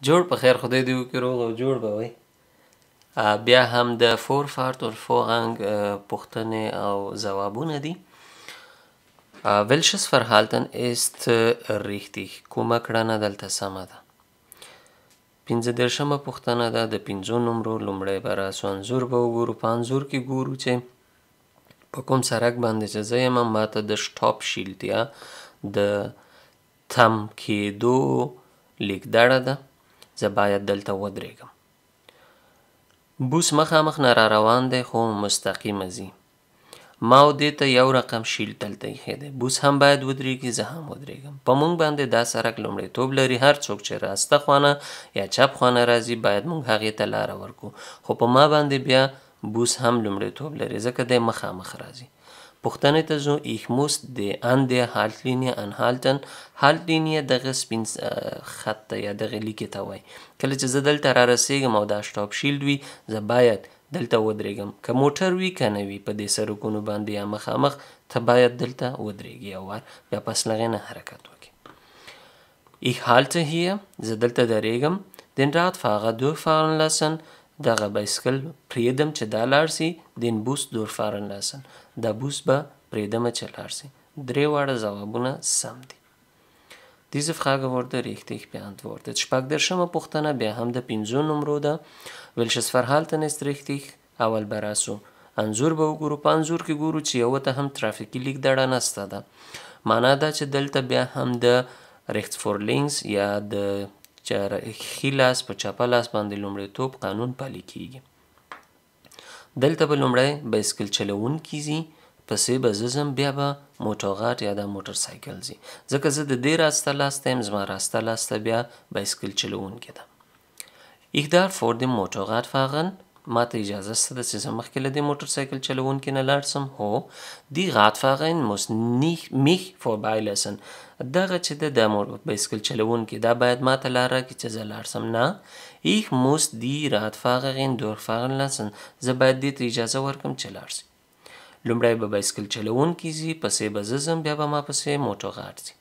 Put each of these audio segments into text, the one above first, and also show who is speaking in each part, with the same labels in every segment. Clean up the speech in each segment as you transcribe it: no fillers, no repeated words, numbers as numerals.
Speaker 1: جوړ په خیر، خدای دې وکړي روغ او جوړ به وئ. بیا هم د Vorfahrt und Vorrang پوښتنې او ځوابونه دي. Welches Verhalten ist richtig؟ کومه کړنه دلته سمه ده؟ 35مه پوښتنه ده د 5 نمرو. لومړی به راسو انځور به وګورو. په انځور کې ګورو چې په کوم سرک باندې چې زه یم، ماته د Stoppschild یا د تم کېدو لیکدړه ده، زه باید دلته ودرېږم. بوس مخامخ نه را روان دی خو مستقیمه ځي. ما او دې ته یو رقم Schild دلته ایښی دی. بوس هم باید ودرېږي، زه هم ودرېږم. په مونږ باندې دا سرک لومړیتوب لري، هر څوک چې راسته خوانه یا چپ خوانه راځي باید مونږ هغې ته لاره ورکړو، خو په ما باندې بیا بوس هم لومړیتوب لري ځکه دی مخامخ راځي. پوښتنې ته ځو. Ich muss die an der Haltlinie anhalten. Haltlinie دغه سپین خط ته یا دغه لیکې ته وایي. کله چې زه دلته را رسېږم او دا Stoppschild وي، زه باید دلته ودرېږم، که موټر وي که نه وي په دې سرکونو باندې یا مخامخ، ته باید دلته ودرېږي یو وار، بیا پس له هغې نه حرکت وکړي. Ich halte hier، زه دلته درېږم. Den Radfahrer durchfahren lassen، دغه بایسکل پرېږدم چې دا لاړ سي. Den Bus durchfahren lassen، دا بوس به پرېږدم چې لاړ سي. درې واړه ځوابونه سم دي. Diese Frage wurde richtig beantwortet. 36مه پوښتنه بیا هم د 5 نمرو ده. Welches Verhalten ist richtig؟ اول به راسو انځور به وګورو. په انځور کې ګورو چې یوه ته هم ترافیکي لیکدړه نسته ده. معنا دا چې دلته بیا هم د rechts vor links یا د ښي لاس په چپه لاس باندې لومړیتوب قانون پلي کیږي. دلته به لومړی بایسکل چلوونکي ځي، پسې به زه ځم، بیا به Motorrad یا دا موټر سایکل ځي، ځکه زه د دې راسته لاس ته یم، زما راسته لاس ته بیا بایسکل چلوونکي ده. Ich darf vor dem Motorrad fahren. ما ته اجازه شته ده چې زه مخکې له دې موټر سایکل چلوونکي نه لاړ سم. هو. Die Radfahrerin muss nicht mich vorbeilassen. دغه چې ده د بایسکل چلوونکي دا باید ما ته لار راکړي چې زه لاړ سم. نه، ich muss die Radfahrerin durchfahren lassen. زه باید دې ته اجازه ورکړم چې لاړ سي. لومړی به بایسکل چلوونکي ځي، پسې به زه ځم، بیا به ما پسې Motorrad ځي.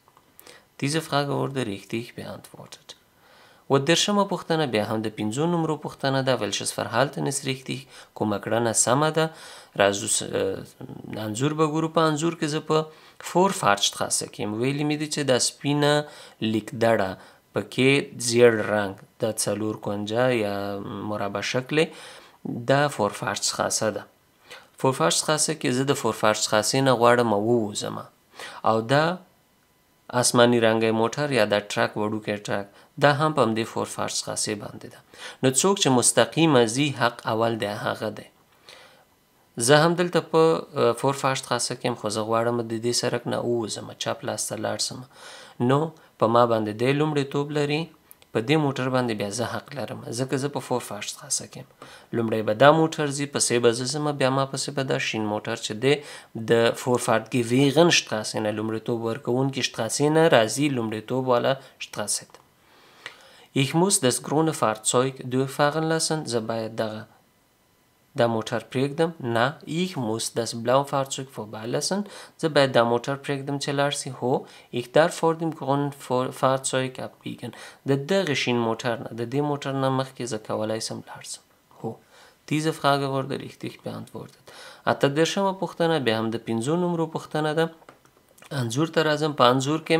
Speaker 1: Diese Frage wurde richtig beantwortet. 37مه پوښتنه بیا هم د 5 نمرو پوښتنه ده. Welches Verhalten ist richtig؟ کومه کړنه سمه ده؟ راځو انځور به ګورو. په انځور کې زه په Vorfahrtstraße کې یم. ویلي مې دي چې دا سپینه لیکدړه پکې زیړ رنګ دا 4 کنجه یا مربع شکلې دا Vorfahrtstraße ده. Vorfahrtstraße کې زه د Vorfahrtstraße نه غواړم ووځم او دا آسماني رنګی موټر یا دا ټرک، وړوکی ټرک، دا هم په همدې Vorfahrtstraße باندې ده. نو څوک چې مستقیمه ځي حق اول دی هغه دی. زه هم دلته په Vorfahrtstraße کې یم، خو زه غواړم د دې سرک نه ووځم، چپ لاس ته لاړ سم. نو په ما باندې دی لومړیتوب لري، په دې موټر باندې بیا زه حق لرم ځکه زه په Vorfahrtstraße کې یم. لومړی به دا موټر ځي، پسې به زه ځم، بیا ما پسې به دا شین موټر چې دی د Vorfahrtgewährenstraße نه، لومړیتوب ورکوونکي Straße نه راځي، لومړیتوب والا Straße ته. Ich muss das grüne Fahrzeug durchfahren lassen. زه باید دغه دا موټر پرېږدم. نه، ich muss das blaue Fahrzeug vorbeilassen. زه باید دا موټر پرېږدم چې لاړ سي. هو. Ich darf vor dem grünen Fahrzeug abbiegen. د دغه شین موټر نه، د دې موټر نه مخکې زه کولی سم لاړ سم. هو. Diese Frage wurde richtig beantwortet. 38مه پوښتنه بیا هم د 5 نمرو پوښتنه ده. انځور ته راځم. په انځور کې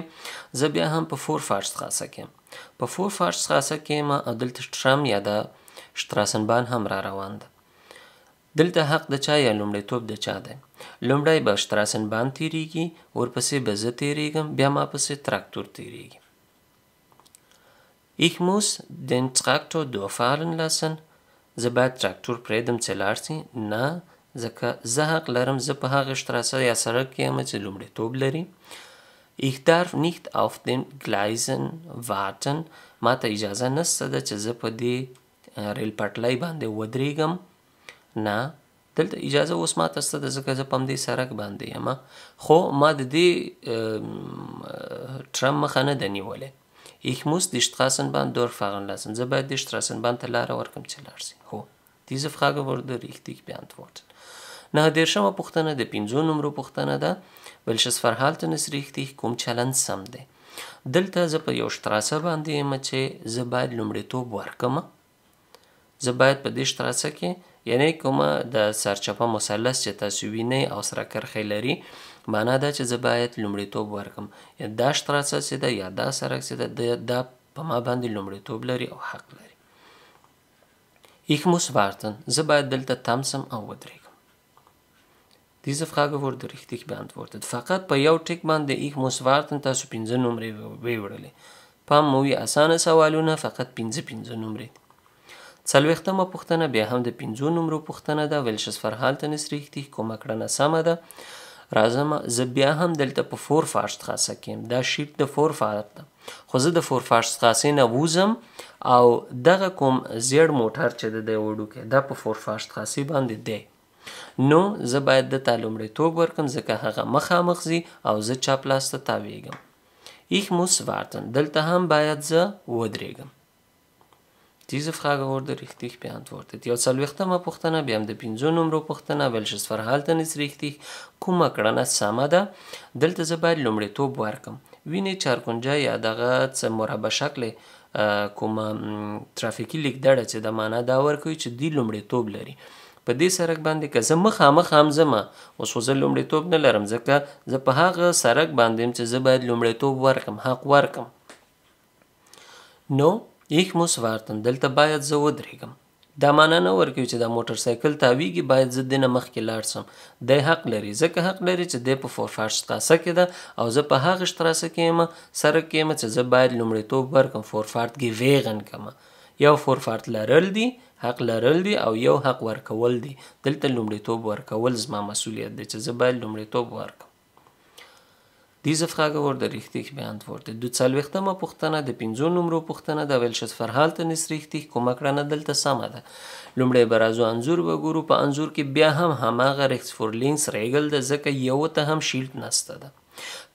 Speaker 1: زه بیا هم په Vorfahrtstraße کې یم. په Vorfahrtstraße کې یم او دلته ټرام یا د Straßenbahn هم را روان ده. دلته حق د چا یا لومړیتوب د چا دی؟ لومړی به Straßenbahn تیریږي، ورپسې به زه تیریږم، بیا ما پسې تراکتور تیریږي. Ich muss den Traktor durchfahren lassen. زه باید تراکتور پرېږدم چې لاړ سي. نه، ځکه زه حق لرم، زه په هغه Straße یا سړک کې یم چې لومړیتوب لري. Ich darf nicht auf den Gleisen warten. ما ته اجازه نسته ده چې زه په دې ریل پټلۍ باندې ودرېږم. نه، دلته اجازه اوس ما ته شته ده ځکه زه په همدې سرک باندې یم، خو ما د دې ټرام مخه نه ده نیولې. Ich muss die Straßenbahn durchfahren lassen. زه باید دې Straßenbahn ته لاره ورکړم چې لاړ سي. هو. Diese Frage wurde richtig beantwortet. 39مه پوښتنه د 5 نمرو پوښتنه ده. Welches Verhalten ist richtig؟ کوم چلند سم دی؟ دلته زه په یو Straße باندې یم چې زه باید لومړیتوب ورکم. زه باید په دې Straße کې، یعنی کومه د سرچپه مثلث چې تاسو وینئ او سره کرښې لري، معنا دا چې زه باید لومړیتوب ورکم. دا Straße چې ده یا دا سرک چې ده، دا په ما باندې لومړیتوب لري او حق لري. Ich muss warten. زه باید دلته تم سم او ودرېږم. Diese Frage wurde richtig beantwortet. فقط په یو ټیک باندې ich muss warten تاسو 5 نمرې ویوړلې. پام مو وي، اسانه سوالونه، فقط 5 نمرې. 40مه پوښتنه بیا هم د 5 نمرو پوښتنه ده. Welches Verhalten ist richtig؟ کومه کړنه سمه ده؟ راځم، زه بیا هم دلته په Vorfahrtstraße کې یم. دا Schild د Vorfahrt ده، خو زه د Vorfahrtstraße نه وځم او دغه کوم زیړ موټر چې ده دی وړوکی، دا په Vorfahrtstraße باندې دی. نو زه باید ده ته لومړیتوب ورکړم، ځکه هغه مخامخ ځي او زه چپ لاس ته تاویږم. Ich muss warten. دلته هم باید زه ودرېږم. Diese Frage wurde richtig beantwortet. یو 40مه پوښتنه بیا هم د 5 نمرو پوښتنه. Welches Verhalten ist richtig؟ کومه کړنه سمه ده؟ دلته زه باید لومړیتوب ورکړم. وینې چارکنجه یا دغه څه مربع شکلې کومه ترافیکي لیکدړه چې د معنا دا ورکوي چې دی لومړیتوب لري. په دې سرک باندې که زه مخامخ هم ځم، اوس خو زه لومړیتوب نه لرم، ځکه زه په هغه سرک باندې یم چې زه باید لومړیتوب ورکړم، حق ورکړم. نو ich muss warten. دلته باید زه ودرېږم. دا معنا نه ورکوي چې دا موټر سایکل تاویږي باید زه دې نه مخکې لاړ سم. دی حق لري، ځکه حق لري چې دی په Vorfahrtstraße کې ده او زه په هغه Straße کې یم، سرک کې یم چې زه باید لومړیتوب ورکړم، Vorfahrt gewähren کړم. یو Vorfahrt لرل دي، حق لرل دي، او یو حق ورکول دي. دلته لومړیتوب ورکول زما مسولیت دی چې زه باید لومړیتوب ورکړم. Diese Frage wurde richtig beantwortet. د 40مه پوښتنه د 5 نمرو پوښتنه ده. Welches Verhalten ist richtig؟ کومه کړنه دلته سمه ده؟ لومړی به راځو انځور به ګورو. په انځور کې بیا هم هماغه rechts vor links Regel ده، ځکه یو ته هم Schild نسته ده.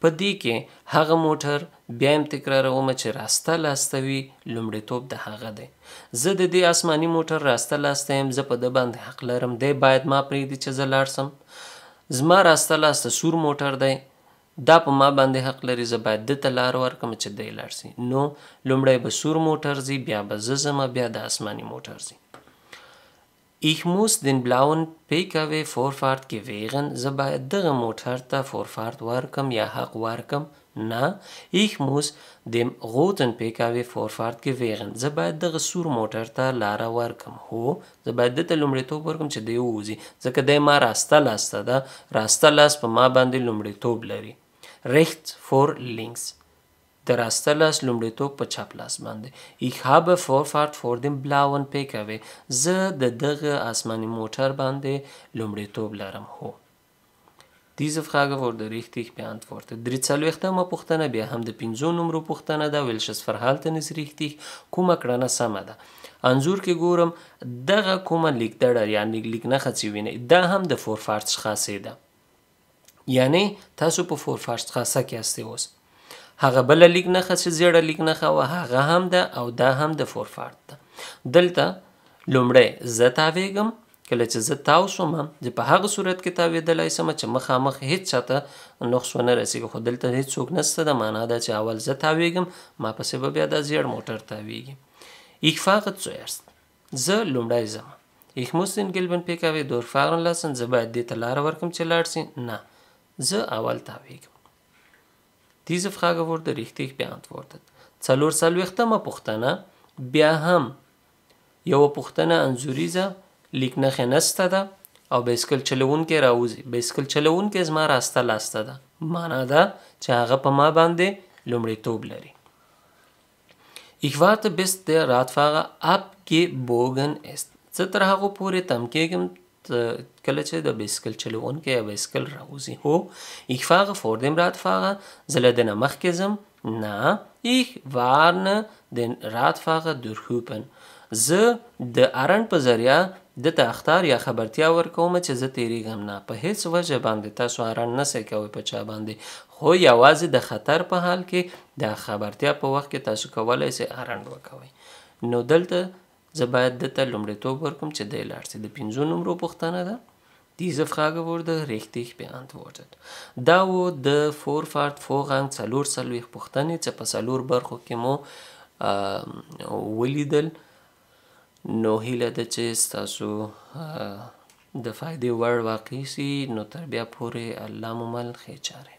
Speaker 1: په دې کې هغه موټر بیا هم تکراروم چې راسته لاسته وي، لومړیتوب د هغه دی. زه د دې آسماني موټر راسته لاسته یم، زه په ده باندې حق لرم، دی باید ما پرېږدي چې زه لاړ سم. زما راسته لاسته سور موټر دی، دا په ما باندې حق لري، زه باید ده ته لار ورکړم چې دی لاړ سي. نو لومړی به سور موټر ځي، بیا به زه ځم، بیا د آسماني موټر ځي. Ich muss den blauen PKW Vorfahrt gewähren. زه باید دغه موټر ته Vorfahrt ورکړم یا حق ورکړم؟ نه. Ich muss dem roten PKW Vorfahrt gewähren. زه باید دغه سور موټر ته لاره ورکړم. هو، زه باید ده ته لومړیتوب ورکړم چې دی ووځي، ځکه دی ما راسته لاسته ده، راسته لاس په ما باندې لومړیتوب لري. Rechts vor links. د راسته لاس لومړیتوب په چپ لاس باندې. Ich habe Vorfahrt vor dem blauen PKW. زه د دغه آسماني موټر باندې لومړیتوب لرم. هو. Diese Frage wurde richtig beantwortet. 43مه پوښتنه بیا هم د 5 نمرو پوښتنه ده. Welches Verhalten ist richtig؟ کومه کړنه سمه ده؟ انځور کې ګورم دغه کومه لیکدړه یا لیکنښه چې وینئ، دا هم د Vorfahrtstraße ده، یعنی تاسو په Vorfahrtstraße کې یاستئ. اوس هغه بله لیکنښه چې زیړه لیکنښه وه، هغه هم ده او دا هم د Vorfahrt ده. دلته لومړی زه تاویږم، کله چې زه تاو سوم، زه په هغه صورت کې تاوېدلی سم چې مخامخ هیڅ چاته نقص ونه رسېږي، خو دلته هیڅوک نسته ده، معنا دا چې اول زه تاویږم، ما پسې به بیا دا زیړ موټر تاویږي. Ich fahre zuerst. زه لومړی ځم. Ich muss den gelben PKW durchfahren lassen. زه باید دې ته لاره ورکړم چې لاړ سي. نه، زه اول تاویږم. Diese Frage wurde richtig beantwortet. 44مه پوښتنه بیا هم یوه پوښتنه انځوریزه، لیکنښې نسته ده او بایسکل چلوونکی راوځي. بایسکل چلوونکی زما راسته لاسته ده، معنا دا چې هغه په ما باندې لومړیتوب لري. Ich warte bis der Radfahrer abgebogen ist. زه تر هغو پورې تم کېږم کله چې د بایسکل چلوونکی یا بایسکل راوځي. هو، ich fahre vor dem Radfahrer. زه له ده نه مخکې ځم. نه، ich warne den Radfahrer durch Hupen. زه د ارن په ذریعه ده ته اخطار یا خبرتیا ورکوم چې زه تېرېږم. نه، په هیڅ وجه باندې تاسو ارن نه سئ کوئ په چا باندې، خو یوازې د خطر په حال کې د خبرتیا په وخت کې تاسو کولی سئ ارن وکوئ. نو دلته زه باید ده ته لومړیتوب ورکړم چې دی لاړ سي. د 5 نمرو پوښتنه ده. Diese Frage wurde richtig beantwortet. دا و د Vorfahrt Vorrang 44 پوښتنې چې په څلور برخو کې مو ولیدل. نو هیله ده چې ستاسو د فایدې وړ واقع سي. نو تر بیا پورې الله مو مل، ښې چارې.